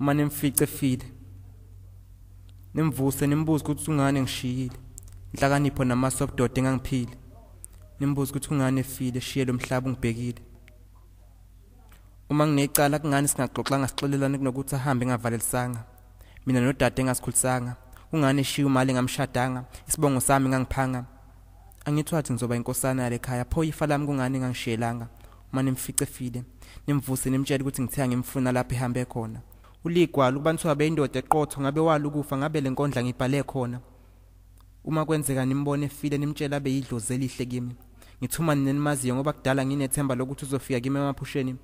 Uma nimfice efile, nimvuse nimbuze ukuthi ungane ngishiyile. Inhlakanipho namasu obudoda engangiphile. Nimbuze ukuthi ungane efile, eshiye lo mhlaba ungibhekile. Uma nginecala kungani singaxoxanga sixolelane kunokuthi ahambe engavalelisanga. Mina nodade engasikhulisanga. Kungani eshiya umali engamshadanga, isibongo sami ngangiphanga. Angithi wathi ngizoba inkosana yale khaya, pho ifa lami kungani engangishiyelanga. Uma nimfice efile, nimvuse nimtshele ukuthi ngithe angimfuna lapho ehambe khona. Uligwala ukuba nithiwa beyindoda eqotho, ngabe wala ukufa, ngabe le nkondla ngibhale khona. Uma kwenzeka nimbone efile, nimtshele abe yidlozi elihle kimi. Ngithuma nina enimaziyo ngoba kudala nginethemba lokuthi uzofika kimi emaphusheni.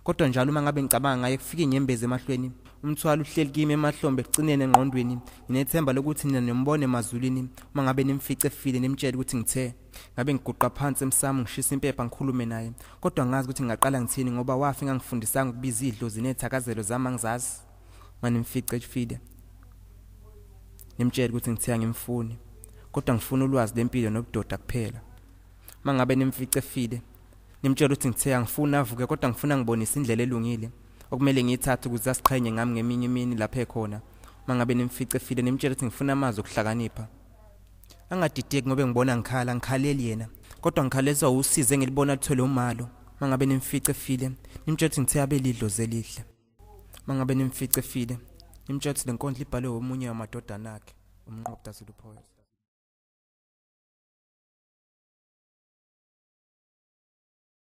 Kodwa njalo uma ngabe ngicabanga ngaye kufika inyembezi emahlweni. Umthwalo uhleli kimi emahlombe ekugcineni engqondweni. Nginethemba lokuthi nina nimbone emazulwini. Uma ngabe nimfice efile, nimtshele ukuthi ngithe. Ngabe ngiguqa phansi emsamo ngishisa impepha ngikhulume naye. Kodwa ngazi ukuthi ngingaqala ngithini ngoba wafa engangifundisanga ukubiza idlozi nethakazelo zami angizazi. Uma nimfice efile, nimtshele ukuthi ngithe angimfuni. Kodwa ngifuna ulwazi lempilo nobudoda kuphela. Uma ngabe nimfice efile, nimtshele ukuthi ngithe angifuni avuke, kodwa ngifuna ngibonise indlela elungile okumele ngiyithathe ukuze asiqhenye ngami ngeminye imini lapha ekhona. Uma ngabe nimfice efile, nimtshele ukuthi ngifuna amazwi okuhlakanipha. Angadideki ngoba ngibona ngikhala, ngikhaleli yena, kodwa ngikhalezwa usizi engilibona lithwele umalo. Uma ngabe nimfice efile, nimtshele ukuthi ngithe abe lidlozi elihle. Uma ngabe nimfice efile, nimtshele ukuthi le nkondlo ibhalwe omunye wamadodana akhe, uMnqobi Zulu Poet.